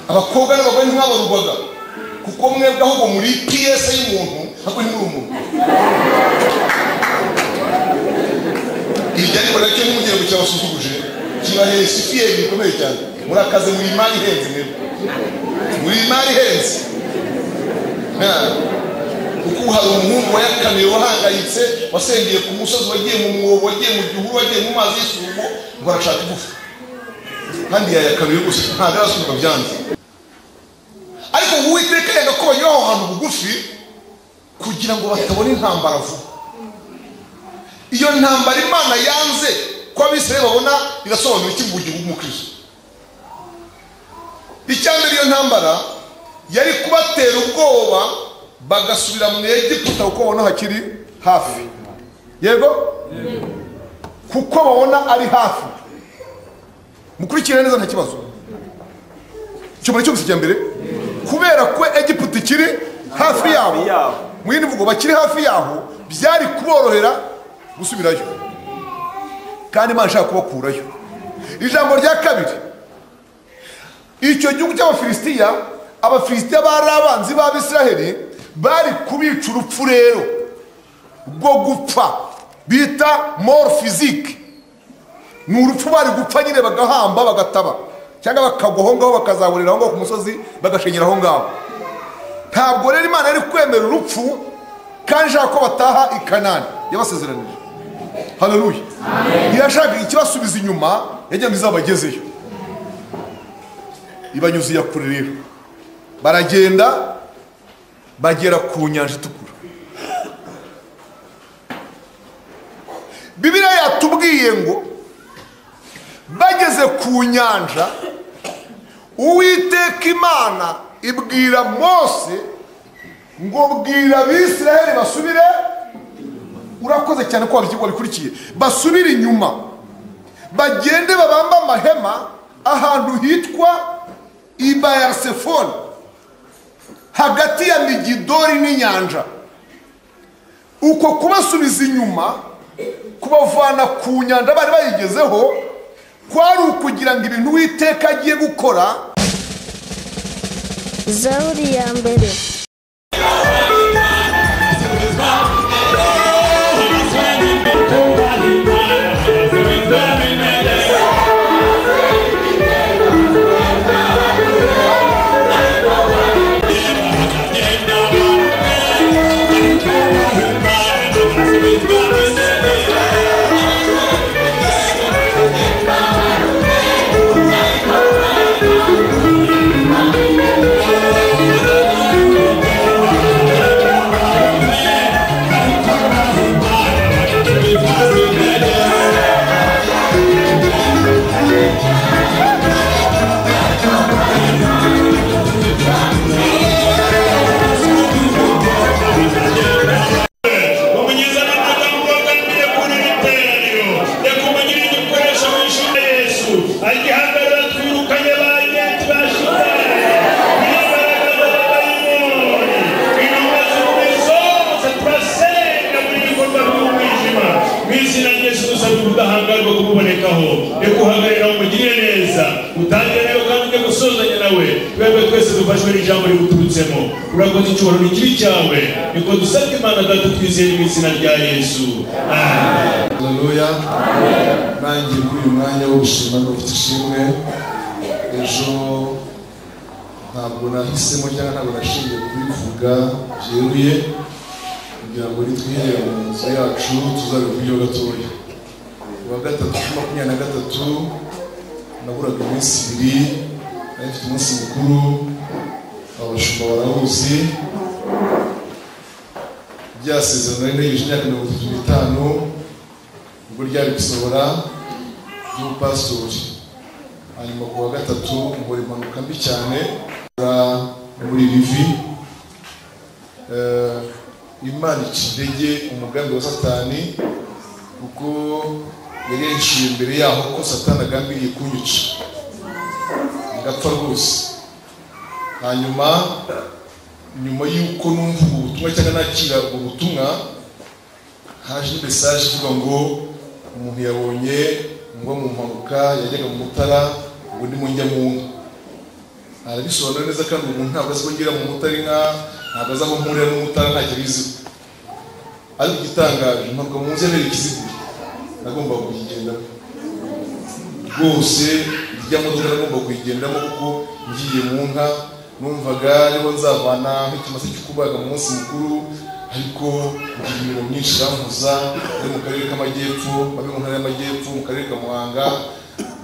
Abakobwa n'abagore ntimwabarurwaga, kuko mwebwe ahubwo muri piyese y'umuntu, ahubwo ntimuri umuntu. Ibyo ariko nacyo ntimugire ngo kirabasuzuguje, kibahesha ifiyeri bikomeye cyane. Murakaze, muri imari ihenze mwebwe, muri imari ihenze. Kuko hari umuhungu wayakamiye, wahangayitse, wasengeye ku musozi, wagiye mu mwobo, wagiye mu gihuru, wagiye mu mazi y'isumo, ngo arashaka igufa, kandi yayakamiye gusa ntabwo arasunika byanze. Ariko Uwiteka yanga ko banyura aho hantu bugufi kugira ngo batabona intambara vuba. Iyo ntambara Imana yanze ko Abisirayeli babona irasobanura iki mu bugingo bw'umukristo? Icya mbere, iyo ntambara yari kubatera ubwoba bagasubira mu Egiputa, kuko babona hakiri hafi. Yego, kuko babona ari hafi. Mukurikire neza, nta kibazo. Icyo muri cyo cya mbere, kubera ko Egiputa ikiri hafi yabo, mu yindi mvugo bakiri hafi yaho, byari kuborohera gusubirayo, kandi Imana ishaka kubakurayo. Ijambo rya kabiri, icyo gihugu cy'Abafilisitiya, Abafilisitiya bari abanzi b'Abisiraheli, bari kubica urupfu rero rwo gupfa bita mort physique. Ni urupfu bari gupfa nyine, bagahamba, bagataba, cyangwa bakagwa aho ngaho, bakazaburira aho ngaho ku musozi, bagashenyera aho ngaho. Ntabwo rero Imana yari kwemera urupfu kandi ishaka ko bataha i Kanani yabasezeranije. Haleluya. Ntiyashaka ikibasubiza inyuma, yagira ngo izabagezeyo. Ibanyuze iya kure rero, baragenda bagera ku nyanja itukura. Bibiliya yatubwiye ngo bageze ku nyanja, Uwiteka Imana ibwira Mose ngo bwira Abisiraheli basubire. Urakoze cyane ko wabikurikiye. Basubire inyuma, bagende babamba amahema ahantu hitwa Ibayasefoni, hagati ya Migidori n'inyanja. Uko kubasubiza inyuma, kubavana ku nyanja bari bayigezeho, kwari ukugira ngo ibintu Uwiteka agiye gukora. Zaburi ya mbere. Urakoze, icyubahiro ni kibi cyawe, niko dusabye Imana Data twizeye mu izina rya Yesu. Haleluya. Nanjye kuri uyu mwanya wo gushima no ufite ishimwe, ejo ntabwo nahisemo cyangwa ntabwo nashingiye kubivuga byeruye, kugira ngo nitwihere mu nzu yacu tuzabivugeho gatoya. Kuwa gatatu 23 naburaga iminsi ibiri, nari mfite umunsi mukuru, abashumba barahuzi. Ryasezerano nari ntegereje imyaka 35 ubwo ryari gusohora ry'ubupasitori. Hanyuma kuwa gatatu nkora impanuka mbi cyane muri rivi. Imana ica intege umugambi wa Satani, kuko yari yahishuye imbere yaho ko Satani agambiriye kunyica ngapfa rwose. Hanyuma nyuma y'uko numva ubutumwa cyangwa nakira ubwo butumwa, haje message ivuga ngo umuntu yabonye ngwa mu mpanuka yajyaga mu Mutara, ngo ndimo njya mu nka. Arabisobanura neza kandi umuntu ntabwo azi ko ngira mu Mutara inka, ntabwo azi aho mpurira n'Umutara, ntacyo abiziho. Ariko igitangaje mpanuka mu nzu yabera Kiziguye, nagombaga kuyigendamo rwose, irya modoka nagomba kuyigendamo kuko ngiye mu nka numvaga ariho nzavana nk'ikimasa cyo kubaga mu munsi mukuru. Ariko ngira imirimo myinshi irampuza, ari mu karere k'Amajyepfo, babe mu ntara y'Amajyepfo, mu karere ka Muhanga,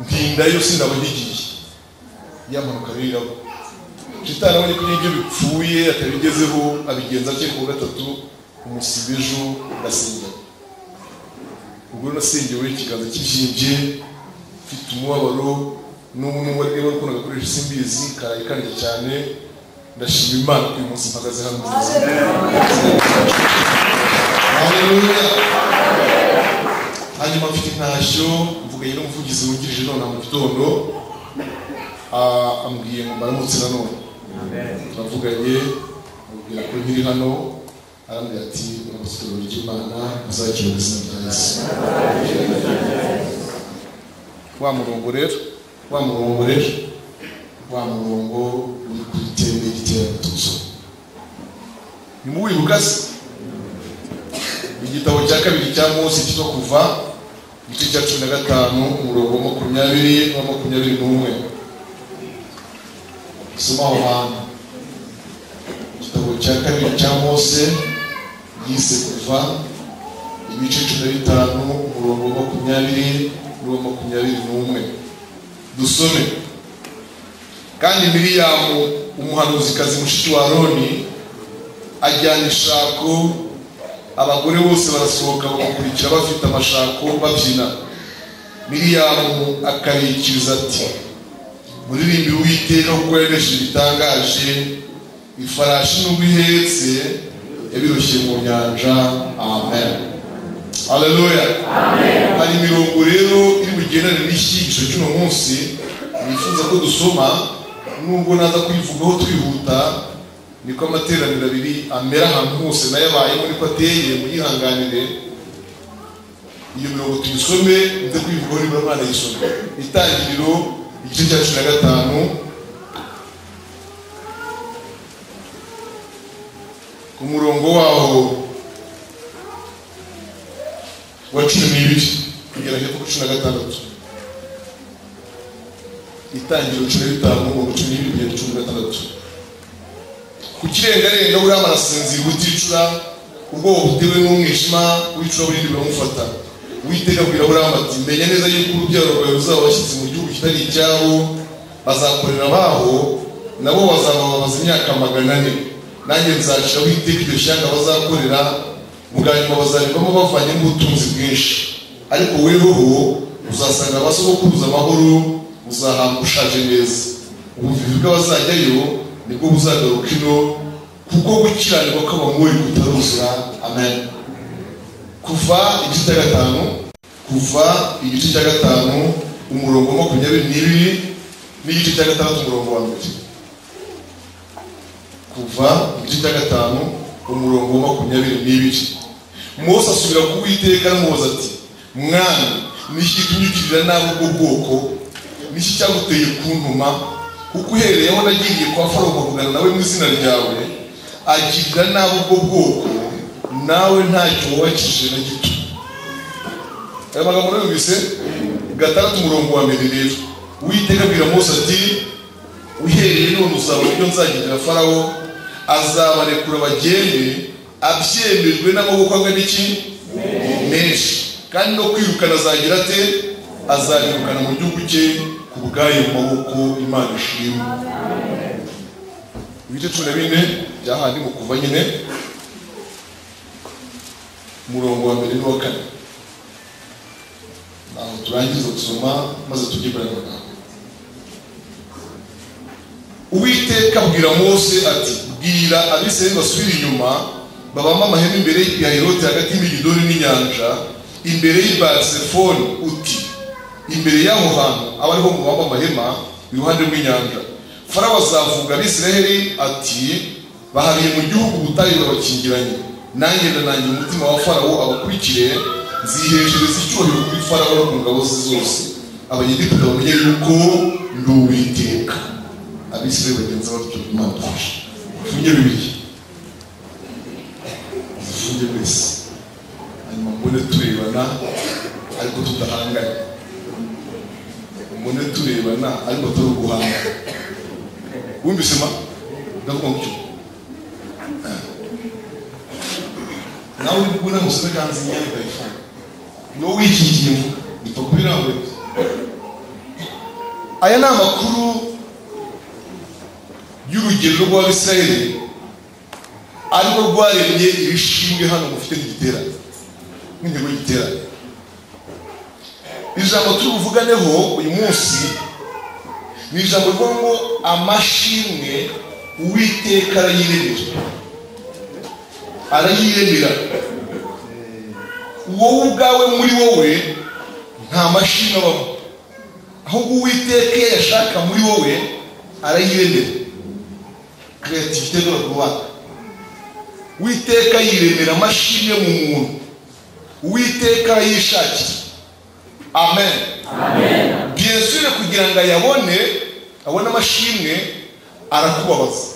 ntindayo sinaba nkigiye. Ya mpanuka rero iraba. Shitani abonye ko ibyo bipfuye atabigezeho, abigenza atyo ku wa gatatu, umusiba ejo ndasengera. Ubwo nasengewe ikiganza kibyimbye, mfite umubabaro, n'ubu n'ubu niba ukuntu agakoresha simbizi, karaye kandya cyane. Ndashima Imana ko uyu munsi mpagaze hano mu buzima. Haleluya. Hanyuma mfite intashyo, mvuganye n'umuvugizi wungirije none mu gitondo, ambwiye ngo mbaramutse nanone. Turavuganye, amubwira ko nkiri hano, arambwira ati uramutse itorero ry'Imana, muzakire mu izina rya Yesu. Wa murongo rero, wa murongo rero, wa murongo uri kuri teme y'igiterane. Nimuwibuka se? Igitabo cya kabiri cya Mose cyitwa Kuva, igice cya 15, umurongo wa 20 wa 21. Soma aho hantu. Igitabo cya kabiri cya Mose yise Kuva, ibice 15, umurongo wa 20 n'uwa 21. Dusome. Kandi Miriyamu umuhanuzikazi mushiki wa Aroni ajyana ishako, abagore bose barasohoka bamukurikira bafite amashako babyina. Miriyamu akarikiriza ati muririmbi Uwiteka kuko yanesheje ibitangaje, ifarashi n'ubwo ihetse yabiroshye mu nyanja. Amen. Haleluya. Amen. Hari imirongo rero iri bugendane n'icyigisho cy'uno munsi nifuza ko dusoma, nubwo naza kuyivugaho twihuta, niko amateraniro abiri amera ahantu hose nayabayemo niko ateye, muyihanganire. Iyo mirongo tuyisome, nze kuyivugaho nibura mwana yisome. Itangiriro igice cya 15 ku murongo waho wa 12 kugera hepfo ku 16. Itangiriro 15 umurongo 12 kugera 16. Ku kirengarenga Aburahamu arasinzira ubuticura, ubwoba butewe n'umwijima w'icuraburindi buramufata. Uwiteka abwira Aburahamu ati menya neza yuko urubyaro rwawe ruzaba abashyitsi mu gihugu kitari icyabo, bazakorera abaho, nabo bazababaza imyaka 400. Nanjye nzaciraho iteka iryo shyanga bazakorera, bwa nyuma bazarivamo bavanyemo ubutunzi bwinshi. Ariko wehoho uzasanga abasogokuruza amahoro, uzahamba ushaje neza. Ubuvivi bw'abazajyayo nibwo buzagaruka ino, kuko gukiranirwa kw'Abamori kutaruzura. Amen. Kuva igice cya 5, Kuva igice cya 5 umurongo wa 22 n'igice cya 6 umurongo wa 1. Kuva igice cya 5 umurongo wa 22. Mose asubira ku Uwiteka aramubaza ati Mwami, niki gitumye ugirira nabi ubwo bwoko? Niki cyaguteye kuntuma? Kuko uhereye aho nagiriye kwa Farawo nkavugana nawe mu izina ryawe, agirira nabi ubwo bwoko, nawe ntacyo wubakishije na gito. Aya magambo yumvise 6 umurongo wa 1 rero. Uwiteka abwira Mose ati uhereye none uzabona ibyo nzagirira Farawo, azabarekura bagende abyemejwe n'amaboko angana iki? Menshi. Kandi no kwirukana azagira ate? Azabirukana mu gihugu cye ku bwayo maboko. Imana ishimwe. Ibice 14 byahandi mu Kuva nyine, umurongo wa 1 n'uwa 4. Naho turangiza gusoma maze tujye kuri aya magambo. Uwiteka abwira Mose ati bwira Abisirayeli basubire inyuma, babamba amahema imbere ya Herode hagati y'Imigidoli n'inyanja, imbere y'i Bali-Sefoni, uti imbere y'aho hantu aba ariho mubamba amahema iruhande rw'inyanja. Farawo azavuga Abisirayeli ati bahariye mu gihugu ubutayu burabakingiranye, nanjye ndanangira umutima wa Farawo abakurikire, nziheshereza icyubahiro kuri Farawo no ku ngabo ze zose, Abanyegiputa bamenye yuko ndi Uwiteka. Abisirayeli bagenza batyo. Imana idufashe. Funge Bibiliya, zifunge wese, hanyuma mbone turebana ariko tudahanganye, mbone turebana ariko turi guhangana. Wumvise ma ndavuga ngo nawe uri kubona musome kanzi inyana ikayifunga niwo wikingiye mvuga ipfa kubirambuye. Aya ni amakuru y'urugero rw'Abisirayeli ariko rwaremye ibishimwe hano mufite n'igiterane n'intego y'igiterane. Ijambo turi buvuganeho uyu munsi ni ijambo rivuga ngo amashimwe Uwiteka arayiremera, arayiremera. Wowe ubwawe muri wowe nta mashimwe abamo, ahubwo Uwiteka iyo yashaka muri wowe arayiremera. Créativité de la gloire. Uwiteka yiremera amashimwe mu muntu, Uwiteka arayishakira. Amen. Amen. Bien sûr, kugira ngo ayabone, abone amashimwe, arakubabaza.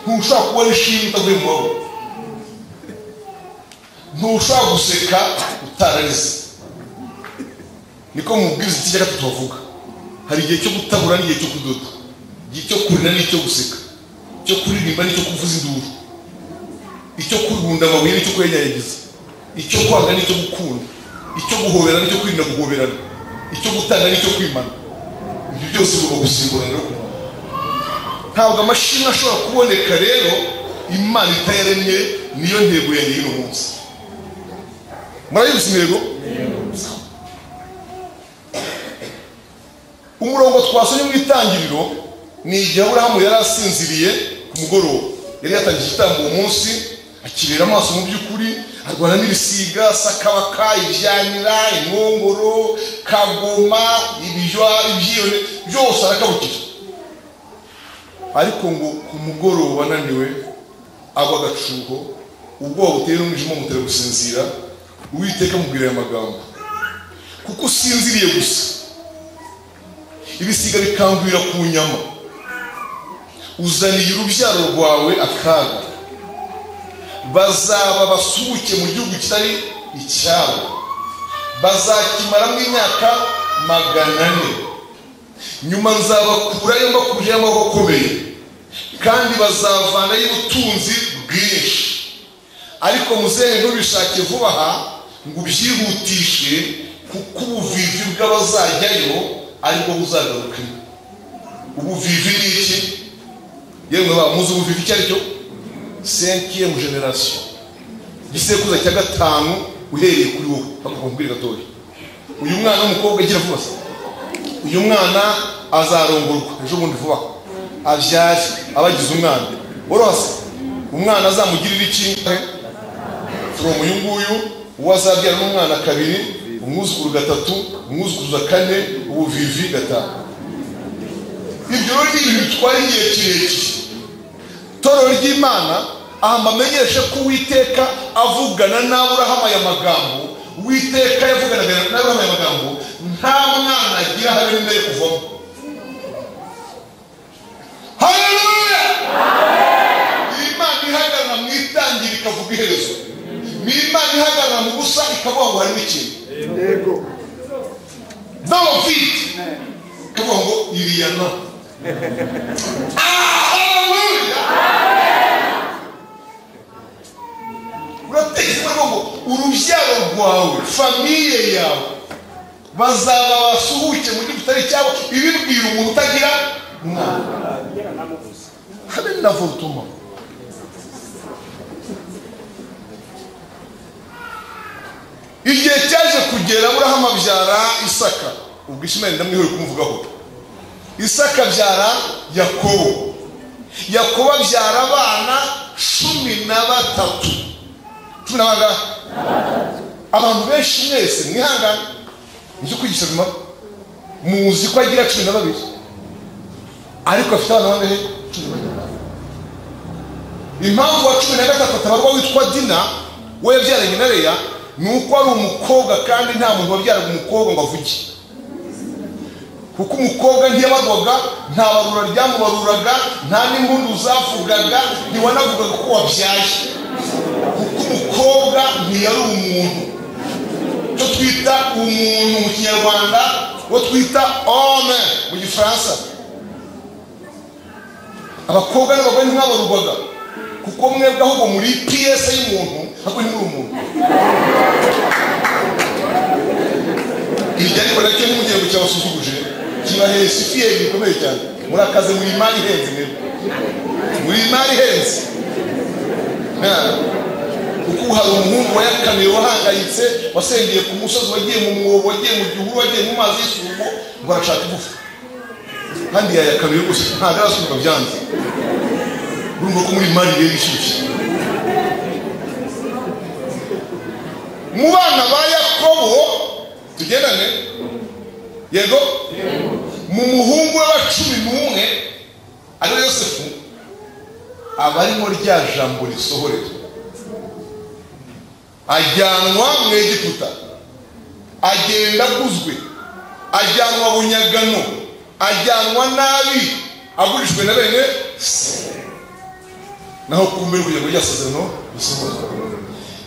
Ntushobora kubona ishimwe utavuye mu maboko, ntushobora guseka utararize. Niko mubwiriza iki cya gatatu bavuga. Hari igihe cyo gutabura n'igihe cyo kudoda, igihe cyo kurira n'icyo guseka, icyo kuririmba n'icyo kuvuza induru, icyo kurunda amabuye n'icyo kuyanyagiza, icyo kwanga n'icyo gukunda, icyo guhobera n'icyo kwirinda guhoberana, icyo gutanga n'icyo kwimana. Ibyo byose bigomba gusimburana rero. Ntabwo amashimwe ashobora kuboneka rero Imana itayaremye. Niyo ntego yanjye y'uno munsi. Murayibuze intego? Umurongo twasomye mu itangiriro ni igihe Aburahamu yari asinziriye ku mugoroba, yari yatangiye igitambo uwo munsi, akibera amaso mu by'ukuri, arwana n'ibisiga, sakabaka, ibyanira, inkongoro, kagoma, ibijwa, ibyiyone byose arakabukira. Ariko ngo ku mugoroba ananiwe agwa agacuho, ubwoba buteye n'umwijima bumutera gusinzira. Uwiteka amubwira aya magambo: kuko usinziriye gusa, ibisiga bikangwira ku nyama, uzaniye urubyaro rwawe akaga, bazaba basuhuke mu gihugu kitari icyabo, bazakimaramo imyaka 400. Nyuma nzabakurayo mbakurijeho amaboko akomeye, kandi bazavanayo ubutunzi bwinshi. Ariko muzehe ntubishake vuba aha ngo ubyihutishe, kuko ubuvivi bw'abazajyayo aribwo buzagaruka. Ubuvivi ni iki? Yemwe ba muzi ubuvivi icyo ari cyo? 5e generation, igisekuruza cya gatanu uhereye kuri wowe. Bakakubwira gatoya, uyu mwana w'umukobwa agira vuba se, uyu mwana azarongorwa ejo bundi vuba, abyare abagize umwana worose, umwana azamugirira iki? From uyu nguyu uwo azabyara n'umwana kabiri, umwuzukuru gatatu, umwuzukuruza kane, ubuvivi gatanu. Ibyo rero ni ibintu bitwara igihe kirekire. Itorero ry'Imana aha mbamenyeshe ko Uwiteka avugana n'Aburahamu aya magambo, Uwiteka yavuganaga n'Aburahamu aya magambo, nta mwana agira habe n'inda yo kuvamo. Haleluya! Imana ihagarara mu itangira ikavuga iherezo. Ni Imana ihagarara mu busa ikavuga ngo harimo ikintu. Yego. Dans vide. Ikavuga ngo iriya no. Haleluya! Uratekereza ngo urubyaro rwawe, famiye yawe, bazaba basuhuke mu gihugu kitari icyabo, ibibwira umuntu utagira umwana. Habe n'avortement. Igihe cyaje kugera Aburahamu abyara Isaka. Ubwo Ishimayeli ndamwihoreye kumuvugaho. Isaka abyara Yakobo, Yakobo abyara abana 13. Cumi na bangahe? Abantu benshi mwese mwihangane, nibyo kwigisha bimara. Muzi ko agira 12, ariko afite abana bangahe? 14. Impamvu wa 13 atabarwa witwa Dina, we yabyaranye na Leya, ni uko ari umukobwa kandi nta muntu wabyaraga umukobwa ngo avuge. Kuko umukobwa ntiyabarwaga, nta barura ryamubaruraga, nta n'impundu zavugaga, ntiwanavugaga ko wabyaye. Kuko umukobwa ntiyari umuntu. Icyo twita umuntu mu Kinyarwanda, uwo twita homme mu Gifaransa. Abakobwa n'abagore ntibabarurwaga, kuko mwebwe ahubwo muri piyese y'umuntu, ahubwo ntimuri umuntu. Iryo ariko nacyo ntimugire ngo cyabasuzuguje, kibahesha ifiyeri bikomeye cyane. Murakaze, muri imari ihenze mwebwe, muri imari ihenze. Kuko hari umuhungu wayakamiye, wahangayitse, wasengeye ku musozi, wagiye mu mwobo, wagiye mu gihuru, wagiye mu mazi y'isumo, ngo arashaka igufa, kandi yayakamiye rwose ntabwo arasunika byanze. Urumva ko muri imari rero ishyushye. Mu bana ba Yakobo tugendane, yego, mu muhungu we wa 11 ari Yosefu, aba arimo rya jambo risohorera, ajyanwa mu Egiputa, agenda aguzwe, ajyanwa bunyagano, ajyanwa nabi, agurishwe na bene se. Naho kumbe kugira ngo ryasezerano risohore.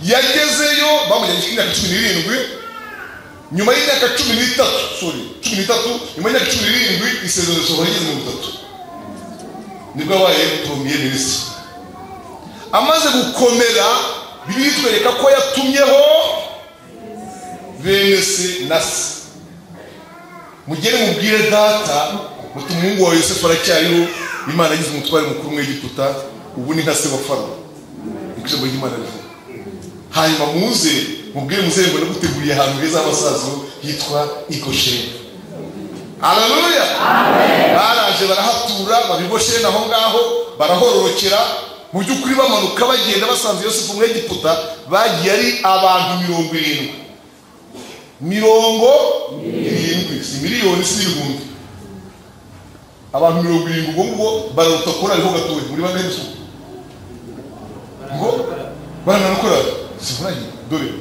Yagezeyo bamujyanye imyaka 17, nyuma y'imyaka 13, sorry, 13, nyuma y'imyaka 17 isezerano risohora rigeze mu 3. Nibwo abaye premier ministre. Amaze gukomera, Bibiliya itwereka ko yatumyeho bene se na se. Mugere mubwire data muti umuhungu wawe Yosefu aracyariho, Imana yagize umutware mukuru mu Egiputa, ubu ni nka se wa Farawo. Niko ijambo ry'Imana rivuga. Hanyuma muze mubwire muzehe ngo naguteguriye ahantu heza h'abasazo hitwa i Gosheni. Haleluya! Baraje barahatura, baba i Gosheni aho ngaho, barahororokera. Mu by'ukuri bamanuka bagenda basanze Yosefu mu Egiputa, bagiye ari abantu 70. 70, si miliyoni, si ibihumbi. Abantu 70 ubwo ngubwo bararuta korali ho gatoya. Muri bangahe gusa? Ngo barangana korali, si dore.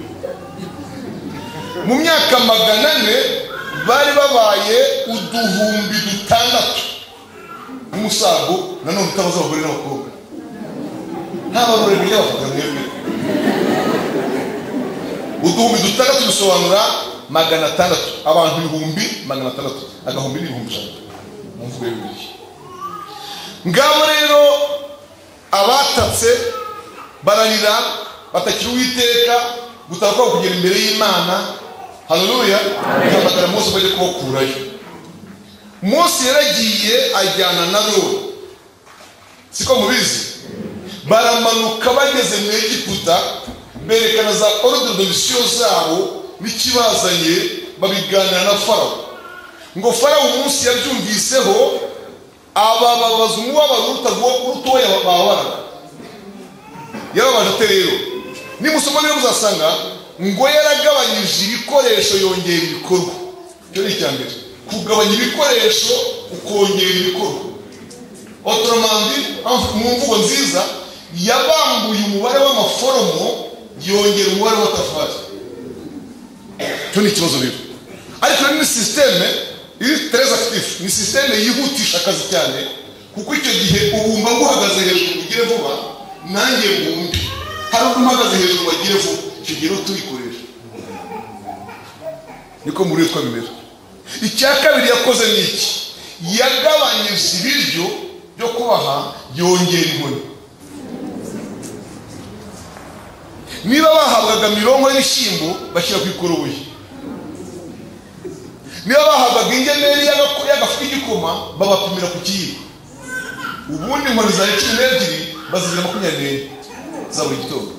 Mu myaka 400 bari babaye 6,000 umusago, nanone utabaza abagore n'abakobwa. Nta barure bijya bavuga mwebwe. 6,000 bisobanura 600, abantu 600,000, agahumbi n'ibihumbi 100 mu mvugo y'Bibiliya. Ngabo rero abatatse bararira, batakira Uwiteka, gutaka kwabo kugera imbere y'Imana. Haleluya! Ihamagara Mose bajye kubakurayo. Mose yaragiye ajyana na Aroni, siko mubizi. Baramanuka bageze mu Egiputa, berekana za ordre de mission zabo n'ikibazanye, babiganira na Farawo. Ngo Farawo umunsi yabyumviseho abababaza umubabaro uruta uwo bababaraga. Yarabaje ate rero? Nimusoma rero muzasanga ngo yaragabanyije ibikoresho yongera ibikorwa. Icyo ni icya mbere, kugabanya ibikoresho ukongera ibikorwa. Autrement dit, mu mvugo nziza, yabambuye umubare w'amaforomo yongera umubare w'amatafari. Icyo ni ikibazo rero. Ariko ni système iri très actif, ni système yihutisha akazi cyane, kuko icyo gihe ubumba nguhagaze hejuru ugire vuba, nanjye ngumbi. Hari undi uhagaze hejuru wagire vuba, icyo gihe rero tubikoresha. Niko muri twabimera. Icya kabiri yakoze ni iki? Yagabanyije ibiryo byo kubaha, yongera inkoni. Niba bahabwaga mirongo y'ibishyimbo bashyira ku ikoroboyi, niba bahabwaga ingemeri y'agafu k'igikoma babapimira ku kiyiko. Ubundi inkoni za 12 bazigira 24 za buri gitondo.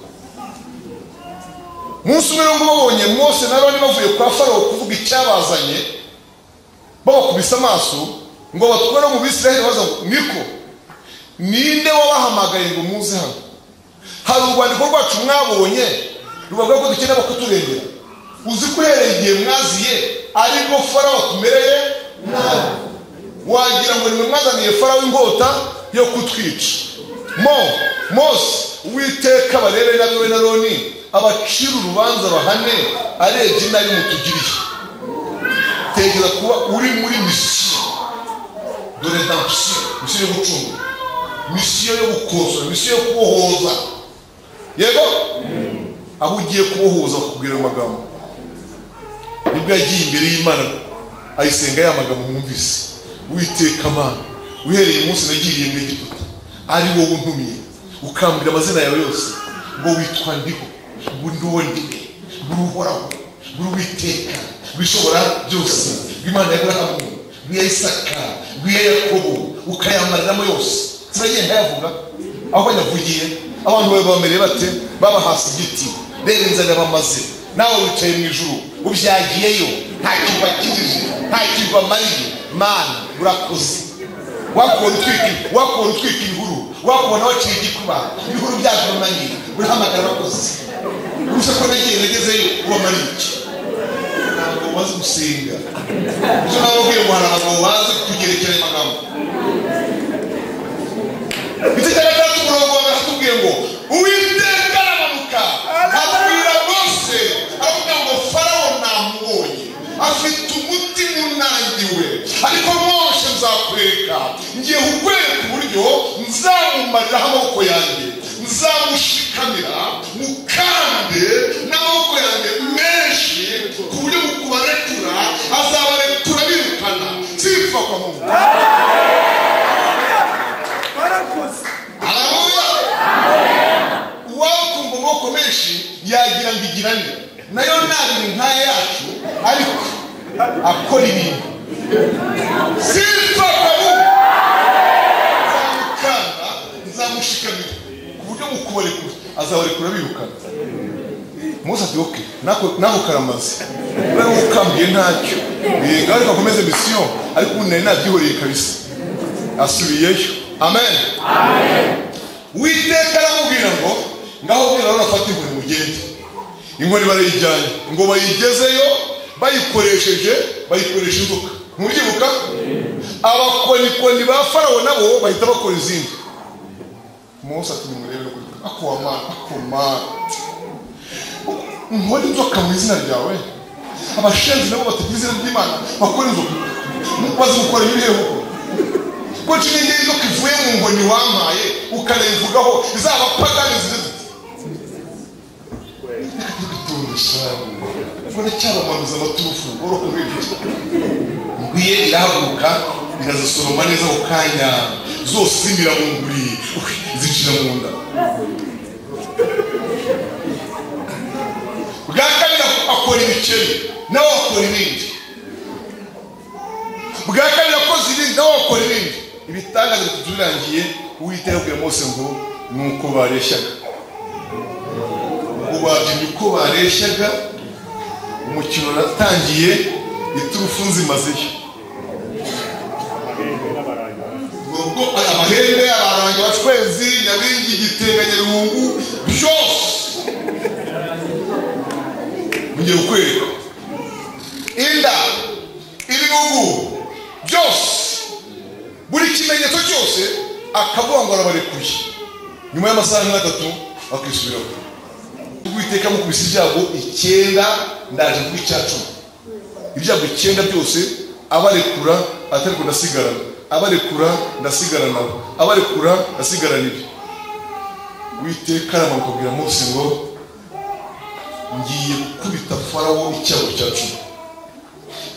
Munsi umwe ngo babonye Mose na Aroni bavuye kwa Farawo kuvuga icyabazanye, babakubise amaso ngo batware mu Bisirayeli, baza ngo niko ninde wabahamagaye ngo muze hano? Hari urwandiko rwacu mwabonye rubavuga ko dukeneye abakuturengera. Uzi ko uhereye igihe mwaziye ariko Farawo atumereye nabi, wagira ngo nimwe mwazaniye Farawo inkota yo kutwica. Mose Uwiteka barebe nawe na Aroni abacira urubanza bahane, arebye nabi mutugiriye. Tekereza kuba uri muri mission de rédemption, mission yo gucungura, mission yo gukosora, mission yo kubohoza. Yego, aho ugiye kubohoza bakubwira ayo magambo. Nibwo yagiye imbere y'Imana ayisenga ya magambo mwumvise: Uwiteka Mana, uhereye umunsi nagiriye mu Egiputa ari wowe untumiye, ukambwira amazina yawe yose, ngo witwa ndiho, ngo ndi uwo ndiwe, ngo uri Uhoraho, ngo uri Uwiteka wishobora byose, ngo Imana ya Aburahamu, ngo iya Isaka, ngo iya Yakobo, ukayamariramo yose. Sinagiye nkayavuga aho yavugiye. Abantu bawe bamereye bate? Babahasi igiti, reba inzara bamaze, nawe wicaye mu ijuru ubyagiyeyo, nta kintu bakijije, nta kintu bamariye. Mana urakoze. Wakubona utwika ibihuru, wakubona waciye igikuba, ibihuru byagurumanye, urahamagara abakozi. Urusha ko nagiye nagezeyo ubamariye iki? Ntabwo bazi gusenga. Ejo nababwiye ngo hari abagabo bazi kugerekeranya amagambo. Igice cya gatandatu umurongo wa mbere hatubwiye ngo Uwiteka aramanuka abwira Mose, aravuga ngo Farawo namubonye afite umutima unangiwe, ariko Mose nzakwereka, ngiye kukwereka uburyo nzamumariraho amaboko yanjye, nzamushikamira mukande n'amaboko yanjye menshi, ku buryo mu kubarekura azabarekura birukana. Sifa kwa Mungu. Uwakumva amaboko menshi yagira ngo igirane nayo nabiri nk'aya yacu, ariko akora ibintu. Sifa kwa Mungu. Nzamukanda, nzamushikamira ku buryo mu kubarekura azabarekura birukana. Mose ati okay, nako karamaze, urabona ukambwiye ntacyo, yego ariko akomeze mission, ariko ubu nari nabyihoreye kabisa. Asubiyeyo. Amen. Uwiteka aramubwira ngo ngaho bwira urafata inkoni mugende. Inkoni barayijyanye, ngo bayigezeyo bayikoresheje, bayikoresha inzoka. Ntubyibuka? Abakonikoni ba Farawo nabo bahita bakora izindi. Mose ati nimurebe kuri akoma nkora inzoka mu izina ryawe. Abashenzi nabo batagira izina ry'Imana bakora inzoka. Bazi gukora ibihe huko. Ko nshingeye inzoka ivuye mu nkoni wampaye ukanayivugaho izaba pagani ziri. Cyabamanuza amaturufu ngwiye irahaguruka irazisoroma neza ako kanya, zose zimira mu nguri zicira mu nda. Bwa kabiri akora ibikeri nawe akora ibindi. Bwa kabiri akoze ibindi nawe akora ibindi. Ibitangaza bitatu birangiye, Uwiteka abwira Mose ngo nuko bareshyaga. Ubwo babyinnye uko bareshyaga, umukino natangiye, iturufu nzimazeyo. Ubwo amahembe, abarangi, abacwezi, nyabingi, igitenga, nyarungu, byose ngiye kukwereka. Inda, ibihugu byose, buri kimenyetso cyose akavuga ngo arabarekuye. Nyuma y'amasaha nk'atatu akisubiraho. Uwiteka mukubise ibyago 9, ndaje kuba icya 10. Ibyago 9 byose abarekura, atariko ndasigarana, abarekura ndasigara nabo, abarekura ndasigara ibi. Uwiteka aramanuka abwira Mose ngo ngiye gukubita Farawo icyago cya 10.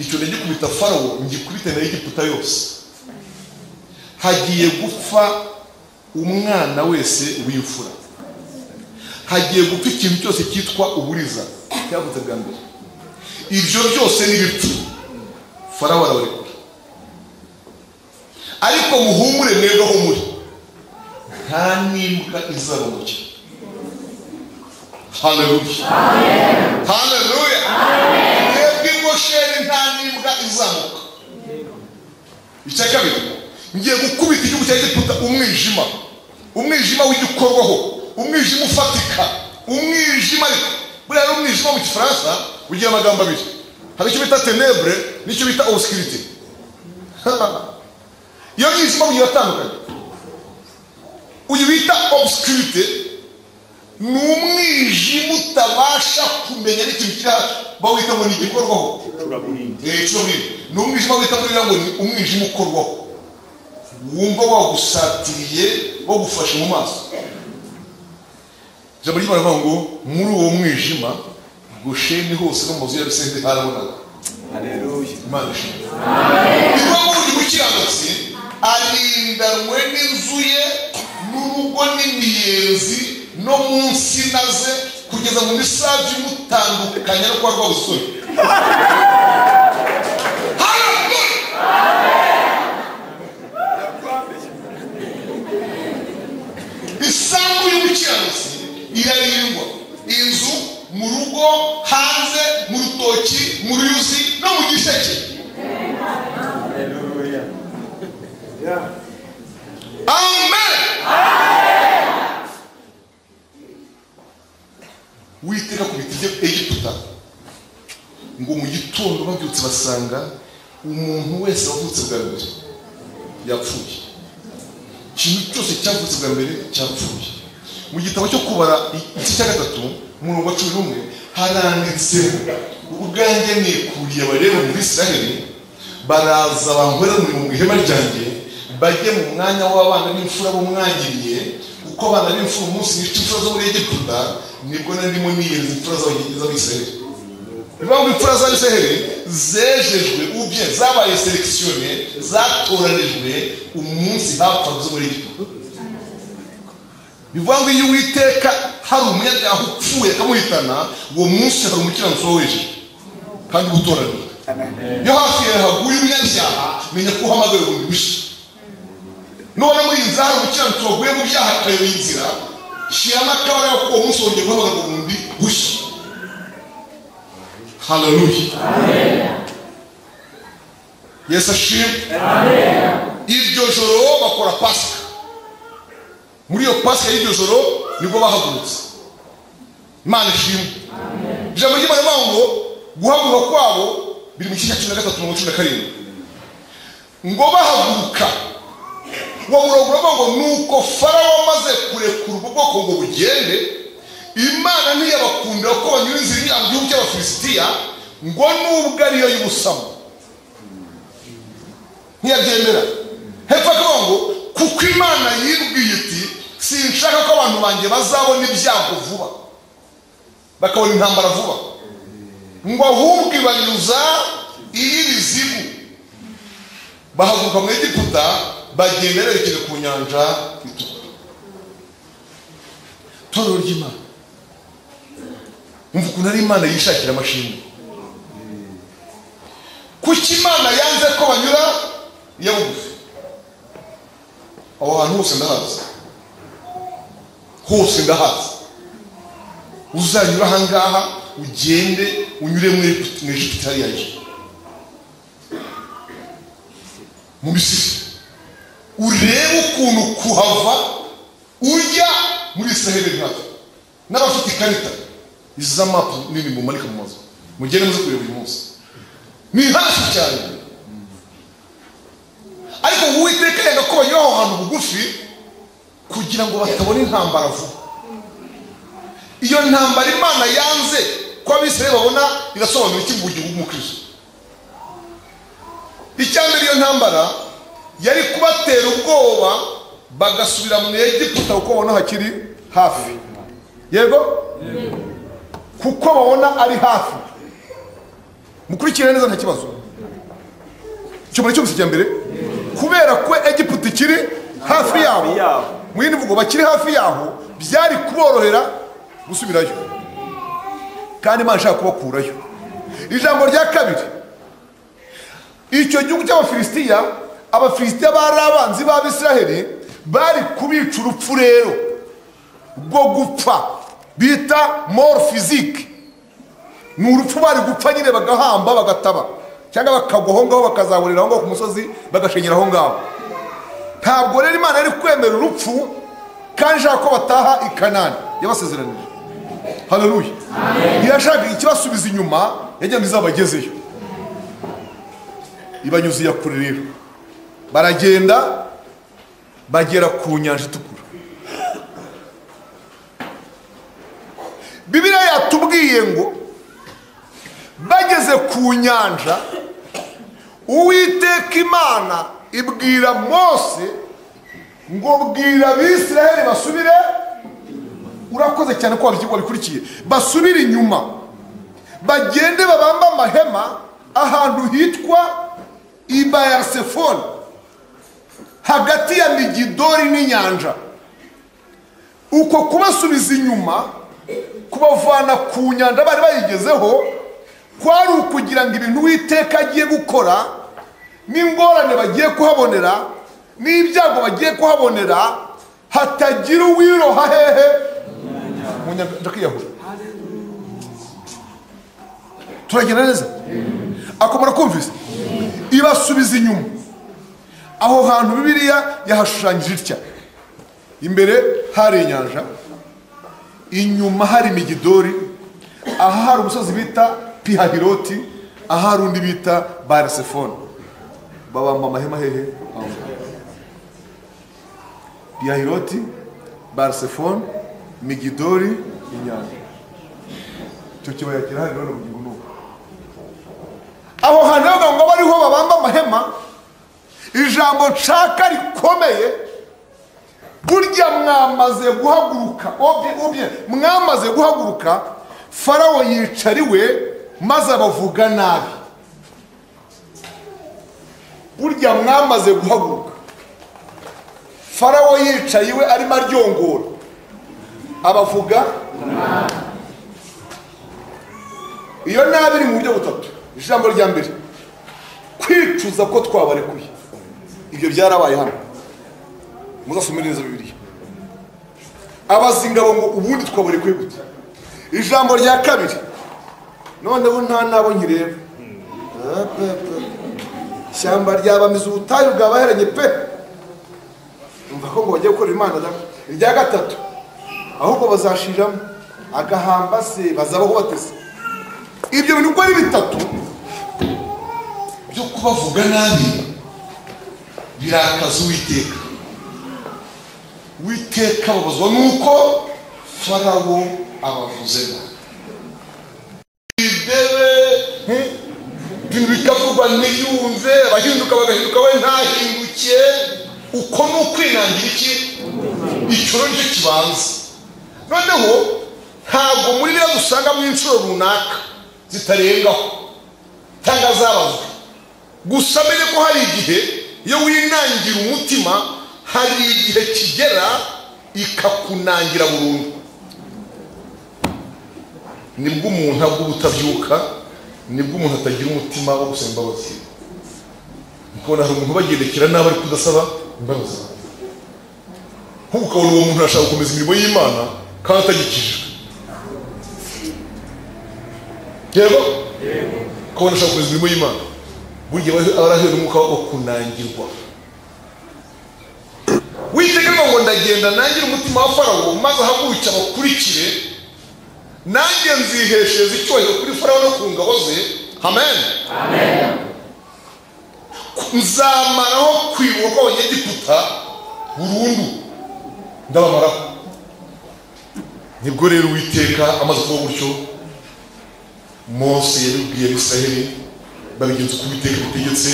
Icyo ndagikubita Farawo, ngikubite na Egiputa yose. Hagiye gupfa umwana wese w'imfura, hagiye gupfa ikintu cyose cyitwa uburiza cyavutse bwa mbere. Ibyo byose ni ibipfu. Farawo arabarekura. Ariko muhumure mwebwe aho muri, nta n'imbwa izabamukira. Haleluya, haleluya. Mwebwe i Gosheni nta n'imbwa izamuka. Icya kabiri, ngiye gukubita igihugu cya Egiputa umwijima, umwijima w'igikorwaho, umwijima ufatika, umwijima. Ariko buriya ari umwijima mu Gifaransa ugira amagambo abiri. Hari icyo bita ténèbres n'icyo bita obscurité. Iyo mwijima ugiye atandukanye. Uyu bita obscurité Ni umwijima utabasha kumenya n'ikintu kiri hafi, bawita ngo ni igikorwaho. Ni umwijima wita ngo ni umwijima ukorwaho, wumva wagusatiriye wagufashe mu maso. Ijambo ry'Imana rivuga ngo muri uwo mwijima Gosheni hose no mu mazu y'Abisirayeli harabonaga. Imana ishimwe. Bivuga ngo buri mukiranutsi arindanwe n'inzu ye n'urugo n'imiyenzi no mu nsina ze kugeza mu misavyo imutandukanya no kwa Rwabusore. Isambu y'umukiranutsi irarindwa, inzu, mu rugo, hanze, mu rutoki, mu ruyuzi no mu gisheke. Amen. Uwiteka ku biti by'Egiputa ngo mu gitondo babyutse basanga umuntu wese wavutse bwa mbere yapfuye. Ikintu cyose cyavutse bwa mbere cyapfuye. Mu gitabo cyo kubara igice cya 3 umurongo wa 11 haranditse ubwanjye nikuriye abareba muri Isiraheli baraza bankorera umurimo mu ihema ryanjye bajye mu mwanya w'abana b'imfura b'umwangiriye, kuko abana b'imfura umunsi nica imfura zo muri Egiputa nibwo narimo niyereza imfura z'Abisiraheli. Bivuga ngo imfura z'Abisiraheli zejejwe ubye, zabaye sélectionné, zatoranijwe umunsi hapfaga zo muri Egiputa. Bivuga ngo iyo Uwiteka hari umunyabyaha upfuye akamuhitana, uwo munsi hari umukiranutsi wejejwe kandi utoranijwe. Iyo hafi yawe haguye umunyabyaha, menya ko uhamagawe bundi bushya. Nubona muri iyi nzira hari umukiranutsi waguye mu byaha akayoba inzira, shyiramo akabaraga kuko uwo munsi wongeye guhamagarwa bundi bushya. Haleluya. Yesu ashimwe. Iryo joro bakora Pasika. Muri iyo Pasika y'iryo joro nibwo bahagurutse. Imana ishimwe. Ijambo ry'Imana rivuga ngo guhaguruka kwabo biri mu gice cya 13 umurongo wa 17. Ngo bahaguruka, uwo murongo uravuga ngo nuko Farawo amaze kurekura ubwoko ngo bugende, Imana ntiyabakundira ko banyura inzira inyura mu gihugu cy'Abafilisitiya, ngo nubwo ariyo y'ubusamo ntiyabyemera. Hepfo akavuga ngo kuko Imana yibwiye iti sinshaka ko abantu banjye bazabona ibyago vuba, bakabona intambara vuba, ngo ahubwo ibanyuza iy'ibizimu. Bahaguruka mu Egiputa bagenda berekeza ku nyanja itukura. Torero ry'Imana, umva ukuntu ari Imana yishakira amashimwe. Kuki Imana yanze ko banyura iya bugufi? Aho hantu hose ndahazi, hose ndahazi. Uzanyura ahangaha ugende unyure mu Egiputa hariya mu Misiri, urebe ukuntu kuhava ujya muri Isiraheli hafi. N'abafite ikarita izi mapu nini mumanika mu mazu, mugende muze kureba uyu munsi, ni hafi cyane. Ariko Uwiteka yanga ko banyura aho hantu bugufi kugira ngo batabona intambara vuba. Iyo ntambara Imana yanze ko Abisirayeli babona irasobanura iki mu bugingo bw'umukristo? Icya mbere, iyo ntambara yari kubatera ubwoba bagasubira mu Egiputa kuko babona hakiri hafi. Yego, kuko babona ari hafi. Mukurikire neza nta kibazo. Icyo muri cyo cya mbere, kubera ko Egiputa ikiri hafi yabo, mu yindi mvugo bakiri hafi yaho, byari kuborohera gusubirayo, kandi Imana ishaka kubakurayo. Ijambo rya kabiri, icyo gihugu cy'Abafilisitiya, Abafilisitiya bari abanzi b'Abisiraheli, bari kubica urupfu rero rwo gupfa bita mort physique. Ni urupfu bari gupfa nyine, bagahamba bagataba, cyangwa bakagwa aho ngaho, bakazaburira aho ngaho ku musozi, bagashenyera aho ngaho. Ntabwo rero Imana yari kwemera urupfu kandi ishaka ko bataha i Kanani yabasezeranije. Haleluya. Ntiyashaka ikibasubiza inyuma, yagira ngo izabagezeyo. Ibanyuze iya kure rero, baragenda bagera ku nyanja itukura. yatubwiye ngo bageze ku nyanja, Uwiteka Imana ibwira Mose ngo bwira Abisiraheli basubire. Urakoze cyane ko wabikurikiye. Basubire inyuma, bagende babamba amahema ahantu hitwa Ibayasefoni, hagati ya Migidori n'inyanja. Uko kubasubiza inyuma, kubavana ku nyanja bari bayigezeho, kwari ukugira ngo ibintu Uwiteka agiye gukora n'ingorane bagiye kuhabonera n'ibyago bagiye kuhabonera, hatagira uwiroha hehe mu nyanja kwiyahura. Turagenda neza? Akomora kumvise? Ibasubiza inyuma. Aho hantu Bibiliya yahashushanyije itya: imbere hari inyanja, inyuma hari Migidori, aha hari umusozi bita Pihahiroti, aha hari undi bita Barisefoni. Babamba amahema hehe? Pihahiroti, Barisefoni, Migidori, inyanja. Icyo kibaya kirahari none ubugingo n'ubu. Aho hantu ngo bariho babamba amahema. Ijambo nshaka rikomeye, burya mwamaze guhaguruka, mwamaze guhaguruka, Farawo yicariwe maze abavuga nabi. Burya mwamaze guhaguruka, Farawo yicayiwe arimo aryongora abavuga nabi. Iyo nabi iri mu buryo butatu. Ijambo rya mbere, kwicuza ko twabarekuye. Ibyo byarabaye hano, muzasome neza Bibiliya. Abaza ingabo ngo ubundi twabarekuye gute? Ijambo rya kabiri, noneho nta nabo nkireba, ishyamba ryabamiza ubutayu bwabaheranye pe, umva ko ngo bagiye gukora Imana da. Irya gatatu, ahubwo bazashiramo agahamba se bazabaho batese. Ibyo bintu uko ari bitatu byo kubavuga nabi birakaza Uwiteka. Uwiteka ababazwa nuko Farawo abavuze nabi. Idebe ibintu bikavugwa ntiyumve, abahinduka bagahinduka we ntahinduke. Uko ni ukwinangira iki? Icyo nicyo kibanza. Noneho ntabwo muri biriya dusangamo inshuro runaka zitarengaho cyangwa zabazwe. Gusa menye ko hari igihe iyo winangira umutima, hari igihe kigera ikakunangira burundu. Nibwo umuntu agwa ubutabyuka, nibwo umuntu atagira umutima wo gusaba imbabazi. Ukabona hari umuntu ubagendekera nabi ariko udasaba imbabazi. Nk'uko ukabona uwo muntu arashaka gukomeza imirimo y'Imana kandi atagikijijwe. Yego? Ukabona ashaka gukomeza imirimo y'Imana, burya aba arahuye n'umwuka wo kunangirwa. Witeka ngo ndagenda nangire umutima wa Farawo maze ahaguruke abakurikire, nanjye nziheshereza icyubahiro kuri Farawo no ku ngabo ze. Amen. Nzamaraho kwibuka kw'Abanyegiputa burundu, ndabamaraho. Nibwo rero Uwiteka amaze kuba gutyo, Mose yabibwiye Abisiraheli, babigenza uko Uwiteka abitegetse,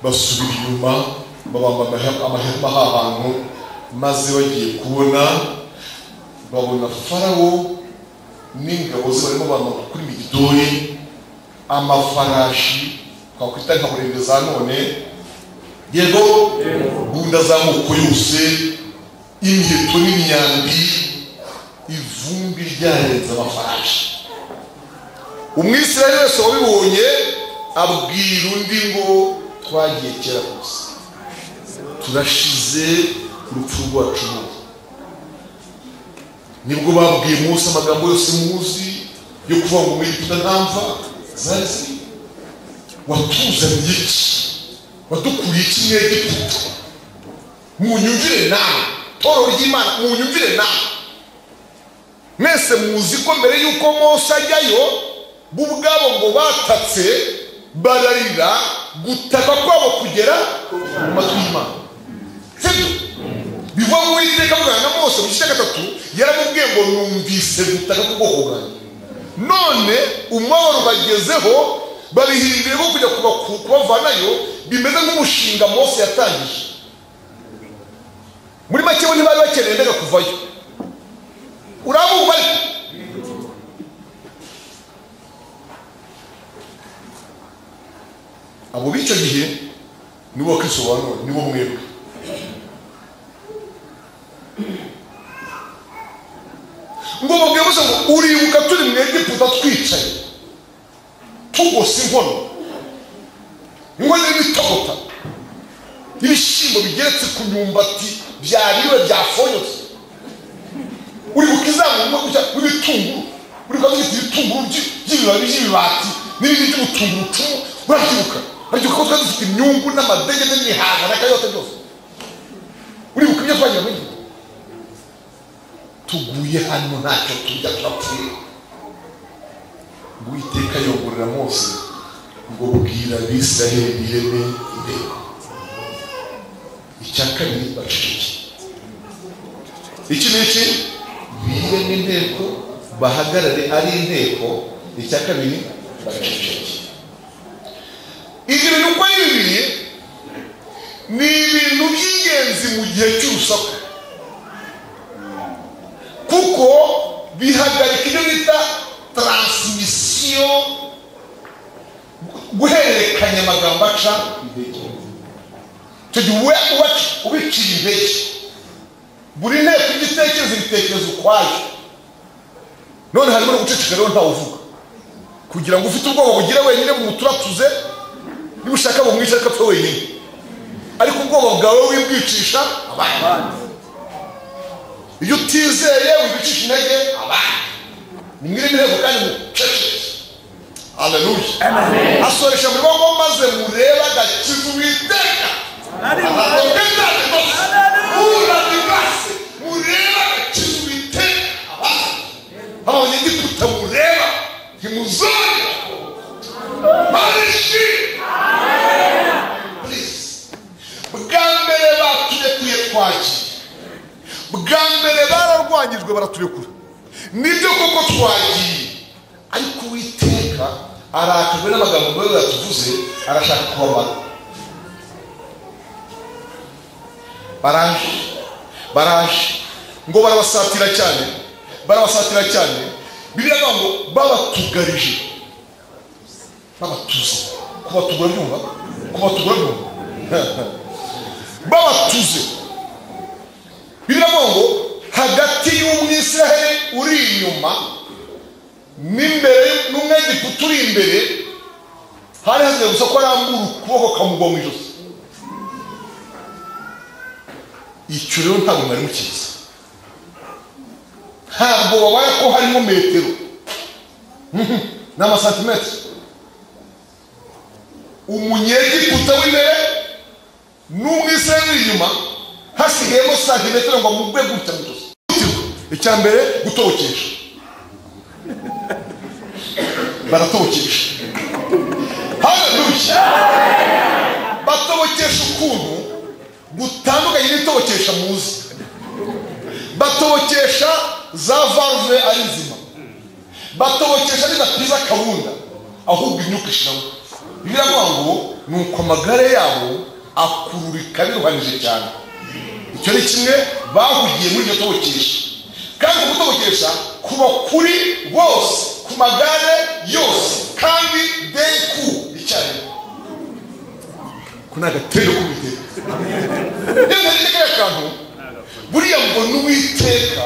basubira inyuma babamba amahema ahantu, maze bagiye kubona babona Farawo n'ingabo ze barimo bamanuka kuri Migidori, amafarashi twakwita nka burende za none, yego, bunda z'amoko yose, imiheto n'imyambi, ivumbi ryarenze amafarashi. Umwisirayeli wese wabibonye abwira undi ngo twagiye kera kose, turashize urupfu rwacu. Nibwo babwiye Mose amagambo yose muzi yo kuvuga ngo muri Egiputa nta mva zari ziri, watuzaniye iki? Wadukuriye iki mu Egiputa? Munyumvire nawe, toro ry'Imana, munyumvire nawe. Mwese muzi ko mbere y'uko Mose ajyayo, bo ubwabo ngo batatse bararira, gutaka kwabo kugera mu matwi y'Imana. Sibyo? Biva mu Uwiteka avugana na Mose mu gice cya 3, yaramubwiye ngo numvise gutaka k'ubwoko bwanjye. None umubabaro bagezeho babihinduye ko kujya kubavanayo bimeze nk'umushinga Mose yatangije. Muri make bo ntibari bakeneye mbega kuvayo. Urabumva ariko abo b'icyo gihe nibo Kristo wa none, nibo mwebwe. Ngo babwiye Mose ngo uribuka turi mu Egiputa twicaye tugose inkono, inkono y'ibitogota, ibishyimbo bigeretse ku myumbati byariwe byafonyotse. Uribuka izamurwa gutya n'ibitunguru, uribuka dufite ibitunguru by'ibibabi by'ibibati n'ibindi by'ubutungurucumu, urabyibuka? Urabyibuka ko twari dufite imyungu n'amadegede n'ibihaza n'akayote byose? Uribuka ibyo twagira muri Egiputa? Tuguye hano ntacyo turya, turapfuye. Uwiteka yongorera Mose ngo bwira Abisirayeli bireme inteko. Icya kabiri baceceke. Iki ni iki? Bireme inteko, bahagarare ari inteko. Icya kabiri baceceke. Ibyo bintu uko ari bibiri ni ibintu by'ingenzi mu gihe cy'urusaku, kuko bihagarika ibyo bita transmission, guhererekanya amagambo aca intege. Icyo gihe ubicira intege, buri nteko igitekerezo ibitekerezo ukwayo. None harimo no guceceka rero ntawuvuga, kugira ngo ufite ubwoba bugire wenyine bumuturatuze, niba ushaka bumwice ariko apfe wenyine, ariko ubwoba bwawe wibwicisha abandi. Iyo utizeye wibicisha intege abandi. Nimwire inteko kandi muceceke. Haleluya. Asoresha muri bo maze murebe agakiza Uwiteka. Murebe agakiza Uwiteka abandi. Abanyegiputa mureba ntimuzongera. Bwa mbere baturekuye twagiye, bwa mbere bararwanyijwe baraturekura, nibyo koko twagiye, ariko Uwiteka arakajwe n'amagambo meza yatuvuze, arashaka kubamara. Baraje, baraje ngo barabasatira cyane, barabasatira cyane. Bibiliya ivuga ngo babatugarije, babatuze. Kubatugura byumva, kubatugura byumva, babatuze. Bibiliya ivuga ngo hagati y'Umwisiraheli uri inyuma n'imbere n'Umwegiputa uri imbere hari hasigaye gusa ko arambura ukuboko kamugwa mu ijosi. Icyo rero ntabwo mwari mukizi, ntabwo babara ko harimo metero n'amasantimetero. Umunyegiputa w'imbere n'Umwisiraheli uri inyuma hasigayemo santimetero ngo amugwe gutya mu ijosi. Icya mbere gutobokesha, baratobokesha. Haleluya. Batobokesha ukuntu gutandukanye n'itobokesha muzi. Batobokesha za valve ari nzima, batobokesha bidapiza kawunda, ahubwo imyuka ishiramo. Biravuga ngo nuko amagare yabo akururika biruhanije cyane. Icyo ni kimwe bahugiye muri iryo tobokesha, kandi gutobokesha kuba kuri bose ku magare yose kandi denku icyarimwe. Ko ni agatero k'Uwiteka. Iyo ntegereje kariya kantu, buriya mbona Uwiteka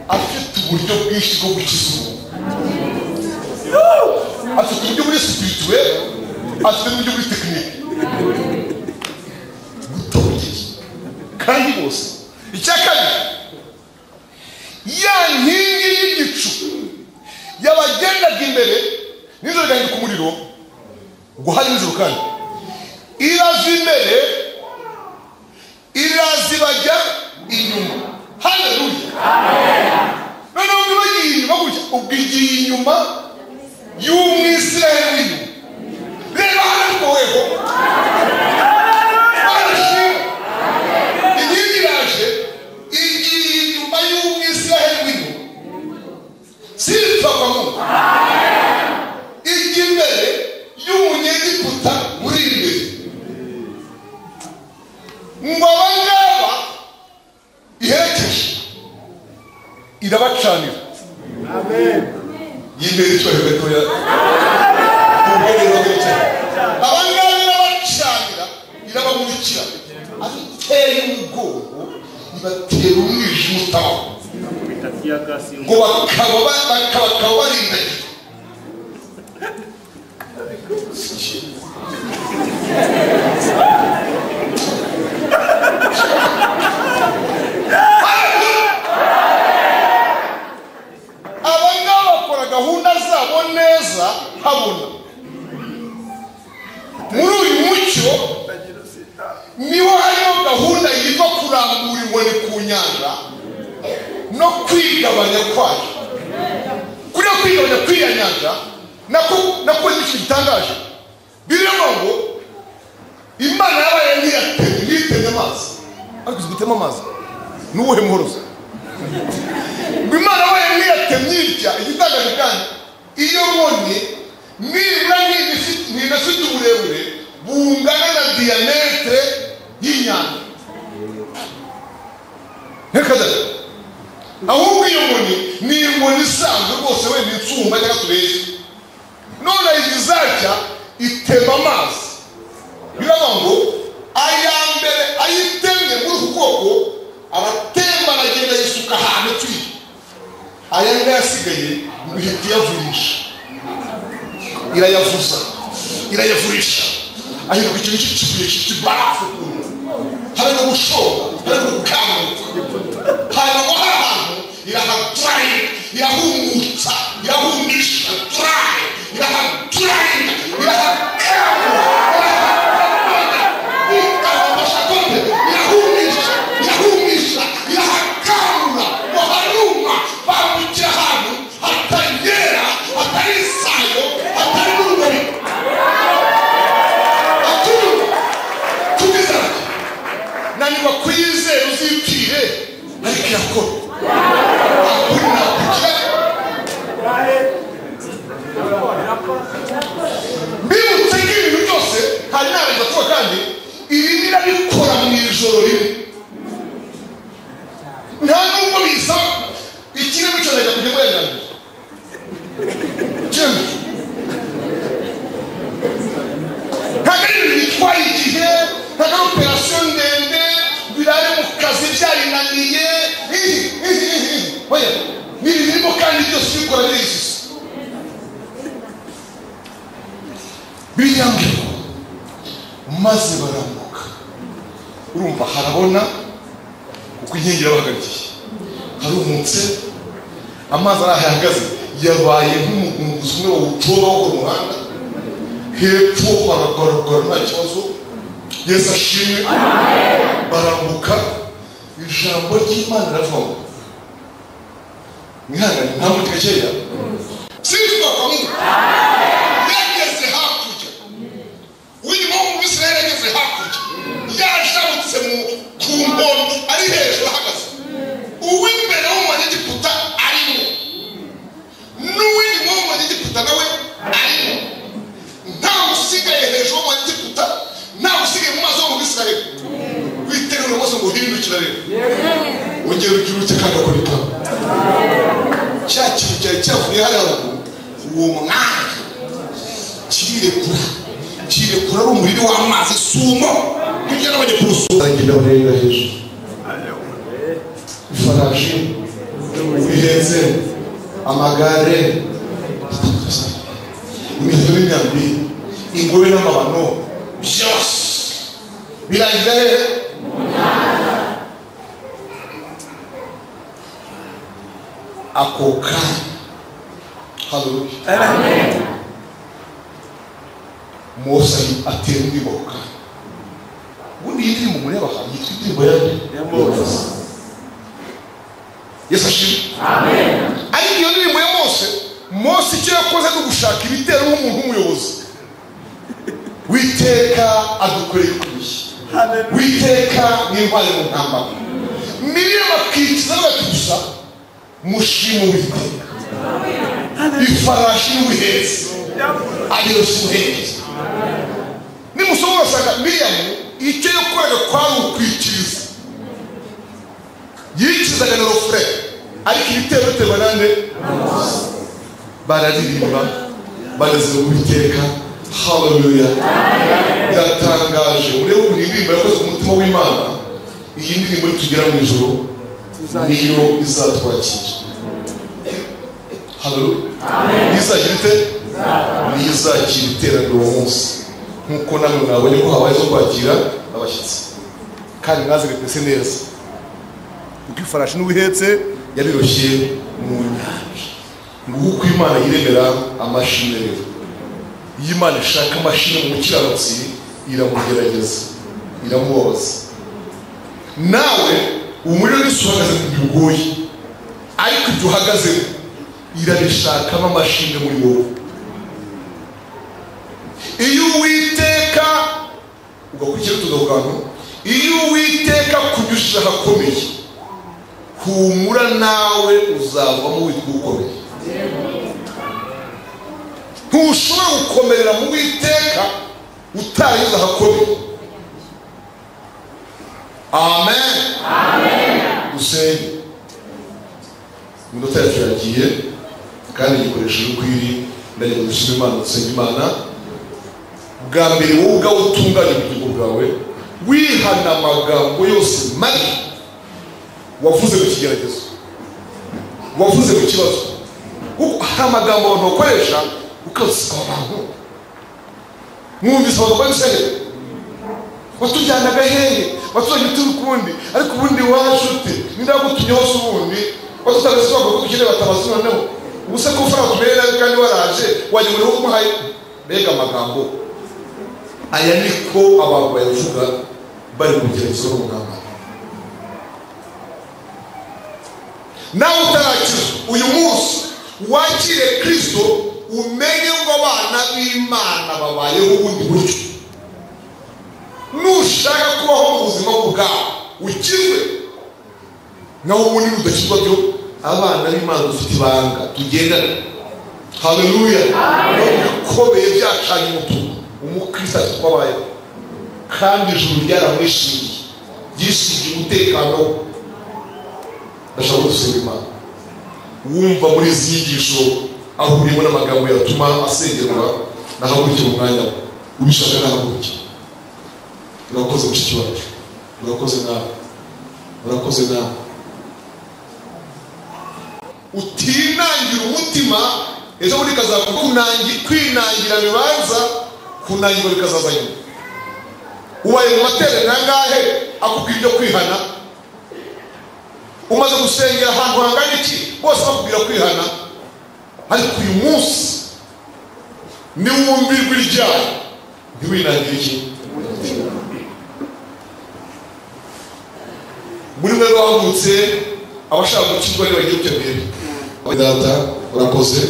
afite uburyo bwinshi bwo gukiza umuntu. Afite uburyo buri spirituel, afite n'uburyo buri tekinike. Gutobokesha kandi bose. Icya kabiri, ya nkingi y'igicu yabagendaga imbere nijoro igahinduka umuriro, ngo hari nijoro kandi iraza imbere, iraza ibajya inyuma. Haleluya. Noneho ubwo ibagiye inyuma gutya, ubwo igiye inyuma y'Umwisiraheli w'inyuma. Reba hano ariko weho inkingi iraje igiye inyuma y'Umwisiraheli w'inyuma. Sipfa kwa Mungu. Ngo abangaba iherekeje irabacanira. Amen. Yimbere icyubahiro gatoya. Abangaba irabacanira, irabamurikira. Ateye umugongo ibatera umwijima utabaho. Ngo bakaba barindagira. Abangaba bakora gahunda zabo neza habona. Muri uyu mucyo niho hariho gahunda yitwa kurambura inkoni ku nyanja no kwigabanya kwayo. Kuriya kwigabanya kw'iya nyanja nako ikintu gitangaje. Birimo ngo Imana yabaye ntiyatemye amazi. Ariko uzi gutema amazi n'uwuhe muhorozi? Ngo Imana yabaye ntiyatemye irya. Igitangaje kandi iyo nkoni nibura ntinafite uburebure bungana na diametre y'inyanja. Ntekadada. Ahubwo iyo nkoni ni inkoni isanzwe rwose wenda insumba cyangwa tubeshye. None izacya itema amazi. Biravuga ngo aya mbere ayitemye muri uku kuboko aratemba aragenda yisuka ahantu turi. Aya ngaya asigaye ngo ihita iyavurisha. Irayavuza. Irayavurisha. Ahinduka ikintu cy'ikibuye cy'ibarafu ukuntu. Habe no gushonga, habe no gukanguka. Hanyuma hari ahantu irahaturayinga, irahumutsa, irahumisha, turayi, irahaturayinga, irahakangura, irahakamura, irahumisha, irahumisha, irahakangura, ngo haruma, bambukira ahantu hatagera, hatari isayo, hatari n'urumuri. Nanirwa kuyizera uzipfire ariko irakora. Mbibutse ko ibintu byose hari n'abantu tuba kandi ibi birabikora mu ijoro rimwe. Nta nubwo biza ikiremo cyo najya kujya kuyaganira. Ntabwo ari ibintu bitwaye igihe, ntabwo ari operasiyo ndende, birare mu kazi byarinaniye. Oya, ni ibirimo kandi byose ubikora birisusa. Biriyambwira maze barambuka. Urumva harabona kuko inkingi irabahagarikiye. Harumutse amazi arahagaze yabaye nk'umugunguzi umwe bawucoba wo ku muhanda. Hepfo haragaragara nta kibazo. Yesu ashimwe. Barambuka. Ijambo ry'Imana riravuga ngo mwihangane ntambuke gakeya. Sinzwa kwa Mungu. Yageze hakurya. Uyu mu Bisirayeli yageze hakurya. Yajabutse mu ku nkombe ari hejuru ahagaze. Uw'imbere w'umunyegiputa arimo. N'uw'inyuma w'umunyegiputa nawe arimo. Nta usigaye hejuru w'umunyegiputa, nta usigaye mu maso mu Bisirayeli. Witerura amaso ngo uhindukira rero. Wongere ubyutse kandi akora ikamba. Cya kintu cyari cyavuye hariya haruguru, uwo mwanya kirirekura. Kirekura ari umuriro w'amazi sumo kugira ngo bajye kuwusura. Aragenda bareba hejuru. Ifarashi ihetse amagare, imiheto n'imyambi, ingobe n'amabano, byose birangira hehe? Ako kanya. Haleluya. Amen. Mose atera indirimbo ako kanya. Ubundi iyi ndirimbo mureba aha yitwa indirimbo ya Mose. Yesu ashimwe. Amen. Ariko iyo ndirimbo ya Mose, Mose icyo yakoze ni ugushaka ibitero nk'umuntu w'umuyobozi. Witeka adukoreye ibikomeye. Witeka n'intwari mu ntambara. Miriyamu akikiza bati gusa mushima Uwiteka. Ifarashi n'ubuhetse ayoza ubuhetse. Nimusoma urasanga Miriyamu Icyo yakoraga kwari ukwikiriza, yikizaga na rofure, ariko ibitero biterwa nande? Bararirimba banezerwa Uwiteka. Haleluya! Biratangaje. Urebe ukuntu indirimbo yakoze ku mutima w'Imana. Iyi ndirimbo nitugera mu ijoro niyo izatwakira. Haleluya! Izagira ite? Niyo izakira iteraniro uwo munsi, nk'uko namwe mwabonye ko habaye zo kwakira abashyitsi, kandi mwazirepese neza, kuko ifarashi n'uwihetse yabiroshye mu nyanja. Nguko uko Imana yiremera amashimwe. Rero iyo Imana ishaka amashimwe mu mukiranutsi, iramugerageza, iramubabaza. Nawe umuriro wese uhagaze ku bigoye, ariko ibyo uhagazemo irabishakamo amashimwe muri wowe. Iyo Uwiteka ugakurikira utugabukantu, iyo Uwiteka kunyujije ahakomeye, humura nawe uzavamo witwa ukomeye. Ntushobora gukomerera mu Uwiteka utaranyuze ahakomeye. Amen. Dusenge. Iminota yacu yagiye kandi igikoresho ukwiri. Ndagira ngo dushime Imana, dusenge Imana. Bwa mbere wowe ubwawe utunganye ubugingo bwawe, wihana amagambo yose mabi wavuze mu kigeragezo, wavuze mu kibazo. Kuko hari amagambo abantu bakoresha ukabasaba abantu. Mwumvise abantu babishaye, watujyanaga hehe, watuzanye turi ukundi, ariko ubundi waje ute? Nindagutumye hose ubundi watutabazi bavuga ko ukeneye batabazi, noneho ubu se ko ufara tumereye nabi kandi waraje wajya muri wowe umuhaye. Mbega amagambo aya niko abantu bayavuga bari kugerageza no mugamba. Nawe utarakizwa uyu munsi wakire Kristo, umenye ngo abana b'Imana babayeho ubundi buryo. Nushaka kubaho mu buzima bwawe ukizwe, naho ubundi udakizwa byo, abana b'Imana dufite ibanga tugendana. Haleluya! Bikomeye byacanye umutuku, umukristo twabayeho, kandi ijuru ryaramwishimiye, ryishimiye umutekano we. Ndashaka gusenga Imana. Wumva muri izi nyigisho ahuriyemo n'amagambo yatuma asengerwa, nahagurukire umwanya we, ubishaka nahagurukire. Urakoze mushiki wacu, urakoze nawe, urakoze nawe. Utinangira umutima, ejo bundi kwinangira bibanza, kunangirwa bikazaza nyuma. Ubaye mu materaniro angahe akubwira ibyo kwihana? Umaze gusengera ahantu hangana iki bose bakubwira kwihana? Ariko uyu munsi niwumva ijwi ryayo ntiwinangire iki? Muri mwe bahagurutse abashaka gukizwa nibagiye gutya mbere. Data urakoze,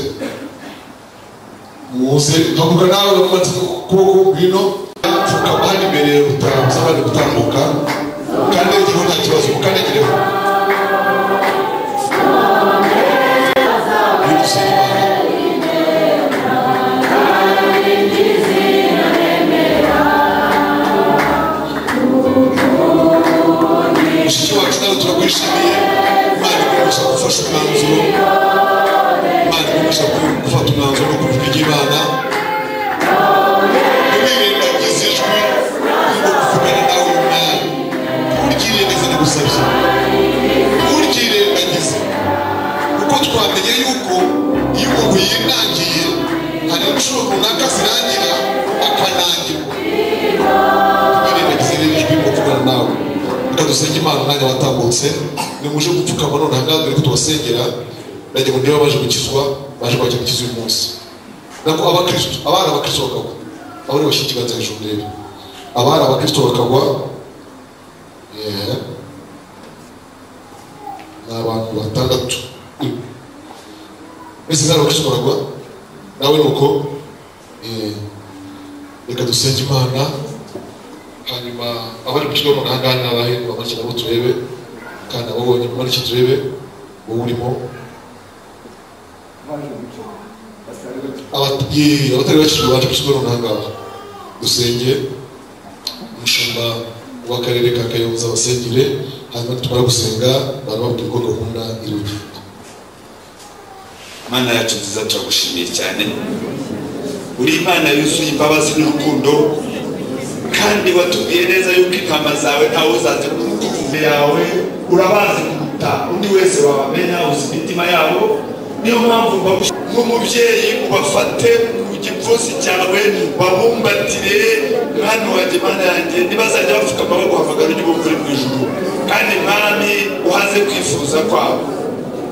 muze haguruka nawe umaze ukuboko ngwino, pfukama hano imbere utabuza abandi gutambuka, ukandagireho nta kibazo, ukandagireho. Mushiki wacu nawe turakwishimiye. Imana igumisha gufasha umwanzuro, Imana igumisha gufata umwanzuro no kuvuga iby'Imana. Ntiwirengagize ijwi ryo kuvugana nawe uyu mwanya, nturyirengagize ndagusabye, nturyirengagize, kuko twamenye yuko iyo umuntu yinangiye hari inshuro runaka zirangira akanangirwa. Ntiwirengagize rero ijwi ryo kuvugana nawe. Reka dusenge Imana. Umwanya watambutse, nimuje gupfukama none ahangaha dore ko tubasengera. Ndagira ngo niba baje gukizwa, baje kwakira gukiza uyu munsi. Nako abakristo, abana abakristo bakagwa, abo ni bashyira ikiganza hejuru ndebe. Abana abakristo bakagwa, ni abantu 6. Mbese mwari abakristo baragwa, nawe ni uko. Reka dusenge Imana. Hanyuma abari mu kigo none ahangaha ni abahe? Bamanike nabo turebe, kandi abo bonyine bamanike turebe, wowe urimo. Abatari bakijwe baje mu kigo none ahangaha dusenge. Umushumba w'akarere ka Kayonza basengere, hanyuma tumara gusenga barababwira uko gahunda iri bugende. Mana yacu nziza, turagushimiye cyane, uri Imana yuzuye imbabazi n'urukundo, kandi watubwiye neza yuko intama zawe ntawe uzaze imbere yawe, urabazi kuruta undi wese wabamenya, uzi imitima yabo. Niyo mpamvu nk'umubyeyi ubafate ku gipfunsi cyawe, babumbatire mwana wanjye, Mana yanjye, ntibazajya bapfukama baguhamagara ujye ubumva uri mu ijuru, kandi Mwami uhaze kwifuza kwabo.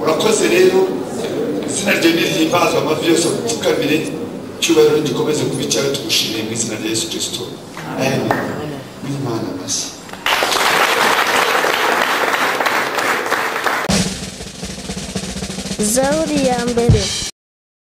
Urakoze rero, izina ryawe nirihimbazwe, amavi yose agupfukamire, icyubahiro gikomeze kuba icyawe, tugushimiye mu izina rya Yesu Kristo. Amen. N'Imana mashyi. Zaburi ya mbere.